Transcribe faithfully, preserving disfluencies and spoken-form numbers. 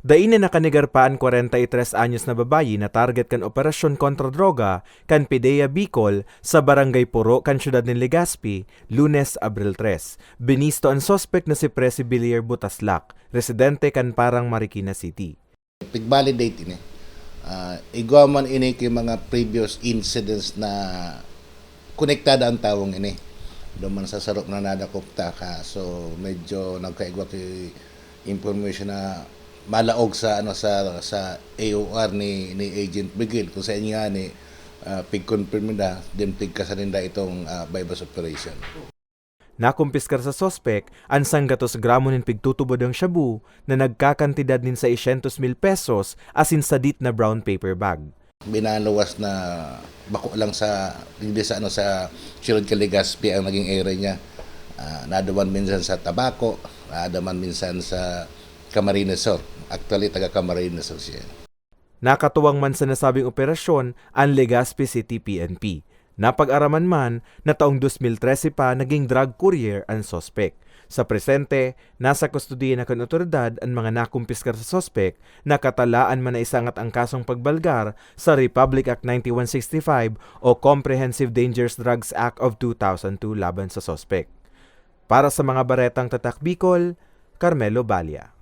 Dai na nakanegar pa an kwarenta y tres anyos na babayi na target kan operasyon kontra droga kan PDEA Bicol sa Barangay Puro kan siyudad nin Legazpi, Lunes, Abril tres. Binisto an suspek na si Presi Bilier Butaslak, residente kan Parang, Marikina City. Pig-validate ini. Ah, igwa man ini kay mga previous incidents na konektada ang tawong ini. Duman sa sarop na nadakop ta ka. So, medyo nagkaigwa kay information na malaog sa, ano, sa, sa A O R ni, ni Agent Miguel, kung sa inyo ni, ah, pig-confirm na, then pigkasan ninda itong, ah, buy-bust operation. Nakumpiskar sa suspek an sanggatos gramo nin pigtutubodang shabu na nagkakantidad nin seiscientos mil pesos asin sadit na brown paper bag. Binaluwas na bako lang sa, digdi sa, ano, sa siyudad kan Legazpi ang naging area niya. Ah, naduman minsan sa Tabaco, naduman minsan sa Camarines Sur. Actually, taga Camarines Sur siya. Nakatuwang man sa nasabing operasyon an Legazpi City P N P. Napag-araman man na taong dos mil trese pa naging drug courier an suspek. Sa presente, nasa kustodiya na kan otoridad an mga nakumpiskar sa suspek na katalaan man na isangat ang kasong pagbalgar sa Republic Act ninety-one sixty-five o Comprehensive Dangerous Drugs Act of two thousand two laban sa suspek. Para sa mga baretang Tatak Bicol, Carmelo Balia.